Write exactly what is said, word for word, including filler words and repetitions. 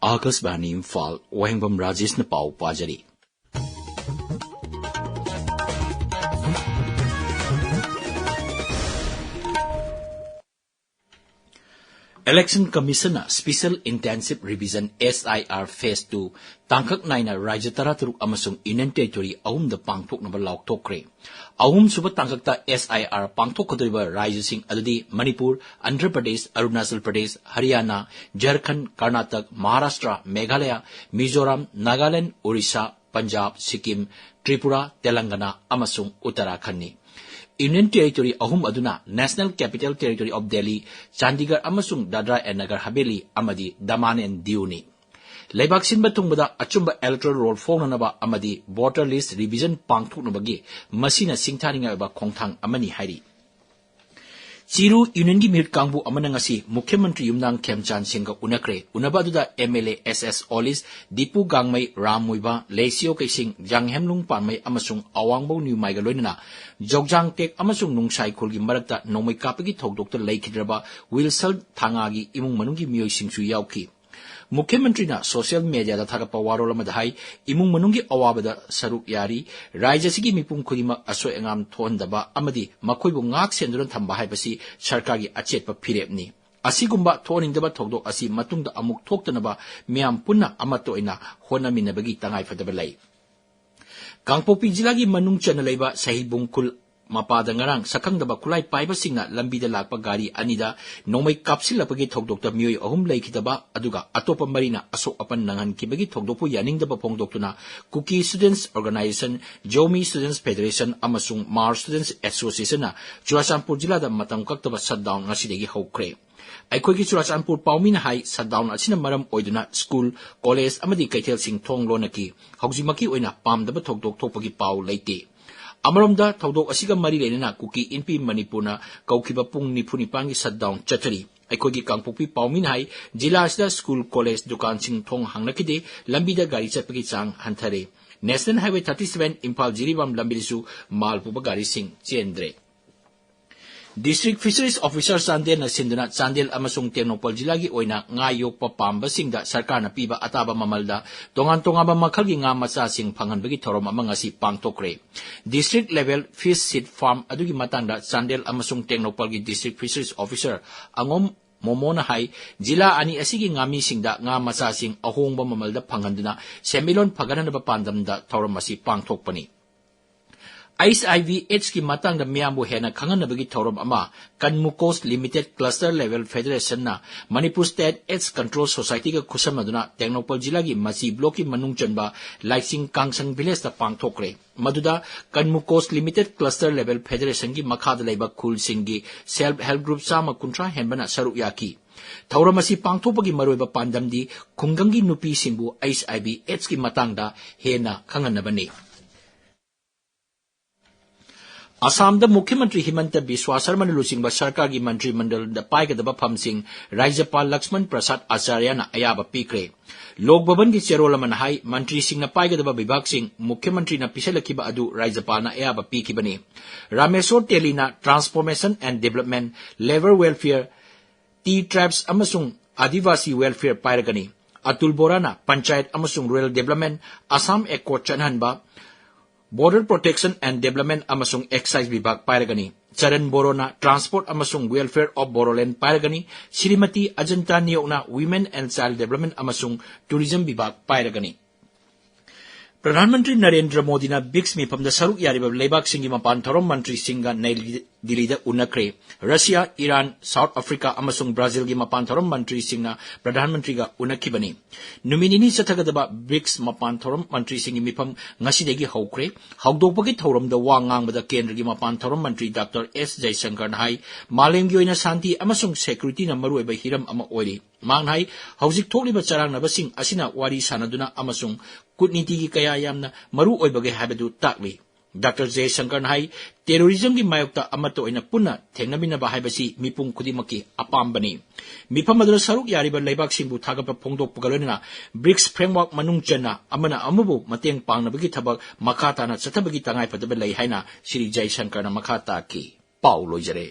ꯑꯥꯀꯥꯁꯕꯥꯅꯤ ꯏꯝꯐꯥꯜ, ꯋꯥꯍꯦꯡꯕꯝ ꯔꯥꯖꯦꯁꯅ ꯄꯥꯎ ꯄꯥꯖꯔꯤ꯫ Election Commissionꯅ Special Intensive Revision, S I R Phase two ꯇꯥꯡꯀꯛ ꯅꯥꯏꯅ ꯔꯥꯖ꯭ꯌ ꯇꯔꯥꯇꯔꯨꯛ ꯑꯃꯁꯨꯡ Union Territory ꯑꯍꯨꯝꯗ ꯄꯥꯡꯊꯣꯛꯅꯕ ꯂꯥꯎꯊꯣꯛꯈ꯭ꯔꯦ꯫ ꯑꯍꯨꯝꯁꯨꯕ ꯇꯥꯡꯀꯛꯇ S I R ꯄꯥꯡꯊꯣꯛꯀꯗꯧꯔꯤꯕ ꯔꯥꯖ꯭ꯌꯁꯤꯡ ꯑꯗꯨꯗꯤ ꯃꯅꯤꯄꯨꯔ, ꯑꯟꯙ꯭ꯔ ꯄ꯭ꯔꯗꯦꯁ, ꯑꯔꯨꯅꯥꯆꯜ ꯄ꯭ꯔꯗꯦꯁ, ꯍꯔꯤꯌꯥꯅꯥ, ꯖꯔꯈꯟꯗ, ꯀꯔꯅꯥꯇꯛ, ꯃꯍꯥꯔꯥꯁꯇ꯭ꯔ, ꯃꯦꯘꯥꯂꯌꯥ, ꯃꯤꯖꯣꯔꯥꯝ, ꯅꯥꯒꯥꯂꯦꯟꯗ, ꯑꯣꯔꯤꯁꯥ, ꯄꯟꯖꯥꯕ, ꯁꯤꯛꯀꯤꯝ, ꯇ꯭ꯔꯤꯄꯨꯔꯥ, ꯇꯦꯂꯪꯒꯅꯥ ꯑꯃꯁꯨꯡ ꯎꯠꯇꯔꯥꯈꯟꯗꯅꯤ꯫ Union Territory ꯑꯍꯨꯝ ꯑꯗꯨꯅ National Capital Territory of Delhi, Chandigarh ꯑꯃꯁꯨꯡ ꯗꯥꯗ꯭ꯔꯥ ꯑꯦꯟ ꯅꯒꯔ ꯍꯕꯦꯂꯤ ꯑꯃꯗꯤ ꯗꯃꯥꯟ ꯑꯦꯟ ꯗꯤꯎꯅꯤ꯫ ꯂꯩꯕꯥꯛ ꯁꯤꯟꯕ ꯊꯨꯡꯕꯗ ꯑꯆꯨꯝꯕ electoral roll ꯐꯣꯡꯅꯅꯕ ꯑꯃꯗꯤ voter list revision ꯄꯥꯡꯊꯣꯛꯅꯕꯒꯤ ꯃꯁꯤꯅ ꯁꯤꯡꯊꯥꯅꯤꯡꯉꯥꯏ ꯑꯣꯏꯕ ꯈꯣꯡꯊꯥꯡ ꯑꯃꯅꯤ ꯍꯥꯏꯔꯤ꯫ ꯆꯤꯔꯨ Unionꯒꯤ ꯃꯤꯍꯨꯠ ꯀꯥꯡꯕꯨ ꯑꯃꯅ ꯉꯁꯤ ꯃꯨꯈ꯭ꯌ ꯃꯟꯇ꯭ꯔꯤ ꯌꯨꯝꯅꯥꯝ ꯈꯦꯝꯆꯥꯟ ꯁꯤꯡꯒ ꯎꯅꯈ꯭ꯔꯦ꯫ ꯎꯅꯕ ꯑꯗꯨꯗ M L A S S ꯑꯣꯂꯤꯁ, Dipu ꯒꯥꯡꯃꯩ, Ram ꯃꯨꯏꯕ, ꯂꯦꯁꯤꯌꯣ ꯀꯩꯁꯤꯡ, ꯖꯥꯡꯍꯦꯝꯂꯨꯡ ꯄꯥꯟꯃꯩ ꯑꯃꯁꯨꯡ ꯑꯋꯥꯡꯕꯧ ꯅ꯭ꯌꯨꯃꯥꯏꯒ ꯂꯣꯏꯅꯅ ꯖꯣꯛꯖꯥꯡ ꯇꯦꯛ ꯑꯃꯁꯨꯡ ꯅꯨꯡꯁꯥꯏꯈꯨꯜꯒꯤ ꯃꯔꯛꯇ ꯅꯣꯡꯃꯩ ꯀꯥꯞꯄꯒꯤ ꯊꯧꯗꯣꯛꯇ ꯂꯩꯈꯤꯗ꯭ꯔꯕ ꯋꯤꯜꯁꯟ ꯊꯥꯉꯥꯒꯤ ꯏꯃꯨꯡ ꯃꯅꯨꯡꯒꯤ ꯃꯤꯑꯣꯏꯁꯤꯡꯁꯨ ꯌꯥꯎꯈꯤ꯫ ꯃꯨꯈ꯭ꯌ ꯃꯟꯇ꯭ꯔꯤꯅ social mediaꯗ ꯊꯥꯒꯠꯄ ꯋꯥꯔꯣꯜ ꯑꯃꯗ ꯍꯥꯏ, ꯏꯃꯨꯡ ꯃꯅꯨꯡꯒꯤ ꯑꯋꯥꯕꯗ ꯁꯔꯨꯛ ꯌꯥꯔꯤ, ꯔꯥꯖ꯭ꯌ ꯑꯁꯤꯒꯤ ꯃꯤꯄꯨꯝ ꯈꯨꯗꯤꯡꯃꯛ ꯑꯁꯣꯏ ꯑꯉꯥꯝ ꯊꯣꯛꯍꯟꯗꯕ ꯑꯃꯗꯤ ꯃꯈꯣꯏꯕꯨ ꯉꯥꯛ ꯁꯦꯟꯗꯨꯅ ꯊꯝꯕ ꯍꯥꯏꯕꯁꯤ ꯁꯔꯀꯥꯔꯒꯤ ꯑꯆꯦꯠꯄ ꯐꯤꯔꯦꯞꯅꯤ꯫ ꯑꯁꯤꯒꯨꯝꯕ ꯊꯣꯛꯍꯟꯅꯤꯡꯗꯕ ꯊꯧꯗꯣꯛ ꯑꯁꯤ ꯃꯇꯨꯡꯗ ꯑꯃꯨꯛ ꯊꯣꯛꯇꯅꯕ ꯃꯤꯌꯥꯝ ꯄꯨꯟꯅ ꯑꯃꯠꯇ ꯑꯣꯏꯅ ꯍꯣꯠꯅꯃꯤꯟꯅꯕꯒꯤ ꯇꯉꯥꯏꯐꯗꯕ ꯂꯩ꯫ ꯀꯥꯡꯄꯣꯛꯄꯤ ꯖꯤꯂꯥꯒꯤ ꯃꯅꯨꯡ ꯆꯟꯅ ꯂꯩꯕ ꯁꯍꯤꯕꯨꯡ ꯈꯨꯜ ꯃꯄꯥꯗ ꯉꯔꯥꯡ ꯁꯛꯈꯪꯗꯕ ꯈꯨꯠꯂꯥꯏ ꯄꯥꯏꯕꯁꯤꯡꯅ ꯂꯝꯕꯤꯗ ꯂꯥꯛꯄ ꯒꯥꯔꯤ ꯑꯅꯤꯗ ꯅꯣꯡꯃꯩ ꯀꯥꯞꯁꯤꯜꯂꯛꯄꯒꯤ ꯊꯧꯗꯣꯛꯇ ꯃꯤꯑꯣꯏ ꯑꯍꯨꯝ ꯂꯩꯈꯤꯗꯕ, ꯑꯗꯨꯒ ꯑꯇꯣꯞꯄ ꯃꯔꯤꯅ ꯑꯁꯣꯛ ꯑꯄꯟ ꯅꯪꯍꯟꯈꯤꯕꯒꯤ ꯊꯧꯗꯣꯛꯄꯨ ꯌꯥꯅꯤꯡꯗꯕ ꯐꯣꯡꯗꯣꯛꯇꯨꯅ Kuki Students Organisation, Zomi Students Federation ꯑꯃꯁꯨꯡ Hmar Students Associationꯅ ꯆꯨꯔꯥꯆꯥꯟꯄꯨꯔ ꯖꯤꯂꯥꯗ ꯃꯇꯝ ꯀꯛꯇꯕ shutdown ꯉꯁꯤꯗꯒꯤ ꯍꯧꯈ꯭ꯔꯦ꯫ ꯑꯩꯈꯣꯏꯒꯤ ꯆꯨꯔꯥꯆꯥꯟꯄꯨꯔ ꯄꯥꯎꯃꯤꯅ ꯍꯥꯏ, shutdown ꯑꯁꯤꯅ ꯃꯔꯝ ꯑꯣꯏꯗꯨꯅ ꯁ꯭ꯀꯨꯜ, ꯀꯣꯂꯦꯖ ꯑꯃꯗꯤ ꯀꯩꯊꯦꯜꯁꯤꯡ ꯊꯣꯡ ꯂꯣꯟꯅꯈꯤ꯫ ꯍꯧꯖꯤꯛꯃꯛꯀꯤ ꯑꯣꯏꯅ ꯄꯥꯝꯗꯕ ꯊꯧꯗꯣꯛ ꯊꯣꯛꯄꯒꯤ ꯄꯥꯎ ꯂꯩꯇꯦ꯫ ꯑꯃꯔꯣꯝꯗ, ꯊꯧꯗꯣꯛ ꯑꯁꯤꯒ ꯃꯔꯤ ꯂꯩꯅꯅ ꯀꯨꯀꯤ ꯏꯟꯄꯤ ꯃꯅꯤꯄꯨꯔꯅ ꯀꯧꯈꯤꯕ ꯄꯨꯡ ꯅꯤꯐꯨ ꯅꯤꯄꯥꯟꯒꯤ shutdown ꯆꯠꯊꯔꯤ꯫ ꯑꯩꯈꯣꯏꯒꯤ ꯀꯥꯡꯄꯣꯛꯄꯤ ꯄꯥꯎꯃꯤꯅ ꯍꯥꯏ, ꯖꯤꯂꯥ ꯑꯁꯤꯗ ꯁ꯭ꯀꯨꯜ, ꯀꯣꯂꯦꯖ, ꯗꯨꯀꯥꯟꯁꯤꯡ ꯊꯣꯡ ꯍꯥꯡꯅꯈꯤꯗꯦ, ꯂꯝꯕꯤꯗ ꯒꯥꯔꯤ ꯆꯠꯄꯒꯤ ꯆꯥꯡ ꯍꯟꯊꯔꯦ꯫ National Highway thirty seven Imphal Jiribam ꯂꯝꯕꯤꯗꯁꯨ ꯃꯥꯜ ꯄꯨꯕ ꯒꯥꯔꯤꯁꯤꯡ ꯆꯦꯟꯗ꯭ꯔꯦ꯫ District Fisheries Officer ꯆꯥꯟꯗꯦꯜꯅ ꯁꯤꯟꯗꯨꯅ ꯆꯥꯟꯗꯦꯜ ꯑꯃꯁꯨꯡ ꯇꯦꯡꯅꯧꯄꯜ ꯖꯤꯂꯥꯒꯤ ꯑꯣꯏꯅ ꯉꯥ ꯌꯣꯛꯄ ꯄꯥꯝꯕꯁꯤꯡꯗ ꯁꯔꯀꯥꯔꯅ ꯄꯤꯕ ꯑꯇꯥꯕ ꯃꯃꯜꯗ ꯇꯣꯉꯥꯟ ꯇꯣꯉꯥꯟꯕ ꯃꯈꯜꯒꯤ ꯉꯥ ꯃꯆꯥꯁꯤꯡ ꯐꯪꯍꯟꯕꯒꯤ ꯊꯧꯔꯝ ꯑꯃ ꯉꯁꯤ ꯄꯥꯡꯊꯣꯛꯈ꯭ꯔꯦ꯫ District Level Fish Seed Farm ꯑꯗꯨꯒꯤ ꯃꯇꯥꯡꯗ ꯆꯥꯟꯗꯦꯜ ꯑꯃꯁꯨꯡ ꯇꯦꯡꯅꯧꯄꯜꯒꯤ District Fisheries Officer ꯑꯉꯣꯝ ꯃꯣꯃꯣꯅ ꯍꯥꯏ, ꯖꯤꯂꯥ ꯑꯅꯤ ꯑꯁꯤꯒꯤ ꯉꯥꯃꯤꯁꯤꯡꯗ ꯉꯥ ꯃꯆꯥꯁꯤꯡ ꯑꯍꯣꯡꯕ ꯃꯃꯜꯗ ꯐꯪꯍꯟꯗꯨꯅ ꯁꯦꯟꯃꯤꯠꯂꯣꯟ ꯐꯒꯠꯍꯟꯅꯕ ꯄꯥꯟꯗꯝꯗ ꯊꯧꯔꯝ ꯑꯁꯤ ꯄꯥꯡꯊꯣꯛꯄꯅꯤ꯫ H I V AIDS ꯀꯤ ꯃꯇꯥꯡꯗ ꯃꯤꯌꯥꯝꯕꯨ ꯍꯦꯟꯅ ꯈꯪꯍꯟꯅꯕꯒꯤ ꯊꯧꯔꯝ ꯑꯃ Kanmukos Limited Cluster Level Federation ꯅ Manipur State AIDS Control Society ꯒ ꯈꯨꯠꯁꯝꯅꯗꯨꯅ ꯇꯦꯡꯅꯧꯄꯜ ꯖꯤꯂꯥꯒꯤ ꯃꯆꯤ block ꯀꯤ ꯃꯅꯨꯡ ꯆꯟꯕ ꯂꯥꯏꯁꯤꯡ ꯀꯥꯡꯁꯪ village ꯇ ꯄꯥꯡꯊꯣꯛꯈ꯭ꯔꯦ꯫ ꯃꯗꯨꯗ Kanmukos Limited Cluster Level Federation ꯒꯤ ꯃꯈꯥꯗ ꯂꯩꯕ ꯈꯨꯜꯁꯤꯡꯒꯤ self help group ꯆꯥꯝꯃ ꯀꯨꯟꯊ꯭ꯔꯥ ꯍꯦꯟꯕꯅ ꯁꯔꯨꯛ ꯌꯥꯈꯤ꯫ ꯊꯧꯔꯝ ꯑꯁꯤ ꯄꯥꯡꯊꯣꯛꯄꯒꯤ ꯃꯔꯨꯑꯣꯏꯕ ꯄꯥꯟꯗꯝꯗꯤ ꯈꯨꯡꯒꯪꯒꯤ ꯅꯨꯄꯤꯁꯤꯡꯕꯨ H I V AIDS ꯀꯤ ꯃꯇꯥꯡꯗ ꯍꯦꯟꯅ ꯈꯪꯍꯟꯅꯕꯅꯤ꯫ ꯑꯁꯥꯝꯗ ꯃꯨꯈ꯭ꯌ ꯃꯟꯇ꯭ꯔꯤ ꯍꯤꯃꯟꯇ ꯕꯤꯁ꯭ꯋꯥ ꯁꯔꯃꯅ ꯂꯨꯆꯤꯡꯕ ꯁꯔꯀꯥꯔꯒꯤ ꯃꯟꯇ꯭ꯔꯤ ꯃꯟꯗꯜꯗ ꯄꯥꯏꯒꯗꯕ ꯐꯝꯁꯤꯡ ꯔꯥꯖ꯭ꯌꯄꯥꯜ ꯂꯛꯁꯃꯟ ꯄ꯭ꯔꯁꯥꯗ ꯑꯆꯥꯔꯌꯅ ꯑꯌꯥꯕ ꯄꯤꯈ꯭ꯔꯦ꯫ ꯂꯣꯛ ꯚꯕꯟꯒꯤ ꯆꯦꯔꯣꯜ ꯑꯃꯅ ꯍꯥꯏ, ꯃꯟꯇ꯭ꯔꯤꯁꯤꯡꯅ ꯄꯥꯏꯒꯗꯕ ꯕꯤꯚꯥꯒꯁꯤꯡ ꯃꯨꯈ꯭ꯌ ꯃꯟꯇ꯭ꯔꯤꯅ ꯄꯤꯁꯜꯂꯛꯈꯤꯕ ꯑꯗꯨ ꯔꯥꯖ꯭ꯌꯄꯥꯜꯅ ꯑꯌꯥꯕ ꯄꯤꯈꯤꯕꯅꯤ꯫ Rameshwor ꯇꯦꯂꯤꯅ Transformation and Development, Labour Welfare, Tea Tribes ꯑꯃꯁꯨꯡ Adivasi Welfare ꯄꯥꯏꯔꯒꯅꯤ꯫ ꯑꯇꯨꯜ ꯕꯣꯔꯥꯅ Panchayat ꯑꯃꯁꯨꯡ Rural Development, Assam Accord ꯆꯠꯅꯍꯟꯕ, Border Protection and Development ꯑꯃꯁꯨꯡ Excise ꯕꯤꯚꯥꯒ ꯄꯥꯏꯔꯒꯅꯤ꯫ ꯆꯔꯟ ꯕꯣꯔꯣꯅ Transport ꯑꯃꯁꯨꯡ Welfare of Bodoland ꯄꯥꯏꯔꯒꯅꯤ꯫ Shrimati Ajanta ꯅꯤꯌꯣꯛꯅ Women and Child Development ꯑꯃꯁꯨꯡ Tourism ꯕꯤꯚꯥꯒ ꯄꯥꯏꯔꯒꯅꯤ꯫ ꯄ꯭ꯔꯙꯥꯟ ꯃꯟꯇ꯭ꯔꯤ ꯅꯔꯦꯟꯗ꯭ꯔ ꯃꯣꯗꯤꯅ ꯕ꯭ꯔꯤꯛꯁ ꯃꯤꯐꯝꯗ ꯁꯔꯨꯛ ꯌꯥꯔꯤꯕ ꯂꯩꯕꯥꯛꯁꯤꯡꯒꯤ ꯃꯄꯥꯟ ꯊꯧꯔꯝ ꯃꯟꯇ꯭ꯔꯤꯁꯤꯡꯒ ꯅꯩ ꯗꯤꯜꯂꯤꯗ ꯎꯅꯈ꯭ꯔꯦ꯫ ꯔꯁꯤꯌꯥ, ꯏꯔꯥꯟ, ꯁꯥꯎꯊ ꯑꯐ꯭ꯔꯤꯀꯥ ꯑꯃꯁꯨꯡ ꯕ꯭ꯔꯥꯖꯤꯜꯒꯤ ꯃꯄꯥꯟ ꯊꯧꯔꯝ ꯃꯟꯇ꯭ꯔꯤꯁꯤꯡꯅ ꯄ꯭ꯔꯙꯥꯟ ꯃꯟꯇ꯭ꯔꯤꯒ ꯎꯅꯈꯤꯕꯅꯤ꯫ ꯅꯨꯃꯤꯠ ꯅꯤꯅꯤ ꯆꯠꯊꯒꯗꯕ ꯕ꯭ꯔꯤꯛꯁ ꯃꯄꯥꯟ ꯊꯧꯔꯝ ꯃꯟꯇ꯭ꯔꯤꯁꯤꯡꯒꯤ ꯃꯤꯐꯝ ꯉꯁꯤꯗꯒꯤ ꯍꯧꯈ꯭ꯔꯦ꯫ ꯍꯧꯗꯣꯛꯄꯒꯤ ꯊꯧꯔꯝꯗ ꯋꯥ ꯉꯥꯡꯕꯗ ꯀꯦꯟꯗ꯭ꯔꯒꯤ ꯃꯄꯥꯟ ꯊꯧꯔꯝ ꯃꯟꯇ꯭ꯔꯤ ꯗꯥꯛꯇꯔ ꯑꯦꯁ ꯖꯌꯁꯪꯀꯔꯅ ꯍꯥꯏ, ꯃꯥꯂꯦꯝꯒꯤ ꯑꯣꯏꯅ ꯁꯥꯟꯇꯤ ꯑꯃꯁꯨꯡ ꯁꯦꯀ꯭ꯌꯨꯔꯤꯇꯤꯅ ꯃꯔꯨꯑꯣꯏꯕ ꯍꯤꯔꯝ ꯑꯃ ꯑꯣꯏꯔꯤ꯫ ꯃꯍꯥꯛꯅ ꯍꯥꯏ, ꯍꯧꯖꯤꯛ ꯊꯣꯛꯂꯤꯕ ꯆꯔꯥꯡꯅꯕꯁꯤꯡ ꯑꯁꯤꯅ ꯋꯥꯔꯤ ꯁꯥꯅꯗꯨꯅ ꯑꯃꯁꯨꯡ ꯀꯨꯠꯅꯤꯇꯤꯒꯤ ꯀꯌꯥ ꯌꯥꯝꯅ ꯃꯔꯨ ꯑꯣꯏꯕꯒꯦ ꯍꯥꯏꯕꯗꯨ ꯇꯥꯛꯂꯤ꯫ ꯗꯥꯛꯇꯔ ꯖꯌꯁꯪꯀꯔꯅ ꯍꯥꯏ, ꯇꯦꯔꯣꯔꯤꯖꯝꯒꯤ ꯃꯥꯌꯣꯛꯇ ꯑꯃꯠꯇ ꯑꯣꯏꯅ ꯄꯨꯟꯅ ꯊꯦꯡꯅꯃꯤꯟꯅꯕ ꯍꯥꯏꯕꯁꯤ ꯃꯤꯄꯨꯝ ꯈꯨꯗꯤꯡꯃꯛꯀꯤ ꯑꯄꯥꯝꯕꯅꯤ꯫ ꯃꯤꯐꯝ ꯑꯗꯨꯗ ꯁꯔꯨꯛ ꯌꯥꯔꯤꯕ ꯂꯩꯕꯥꯛꯁꯤꯡꯕꯨ ꯊꯥꯒꯠꯄ ꯐꯣꯡꯗꯣꯛꯄꯒ ꯂꯣꯏꯅꯅ ꯕ꯭ꯔꯤꯛꯁ ꯐ꯭ꯔꯦꯝꯋꯥꯔꯛ ꯃꯅꯨꯡ ꯆꯟꯅ ꯑꯃꯅ ꯑꯃꯕꯨ ꯃꯇꯦꯡ ꯄꯥꯡꯅꯕꯒꯤ ꯊꯕꯛ ꯃꯈꯥ ꯇꯥꯅ ꯆꯠꯊꯕꯒꯤ ꯇꯉꯥꯏꯐꯗꯕ ꯂꯩ ꯍꯥꯏꯅ ꯁ꯭ꯔꯤ ꯖꯌꯁꯪꯀꯔꯅ ꯃꯈꯥ ꯇꯥꯈꯤ꯫ ꯄꯥꯎ ꯂꯣꯏꯖꯔꯦ꯫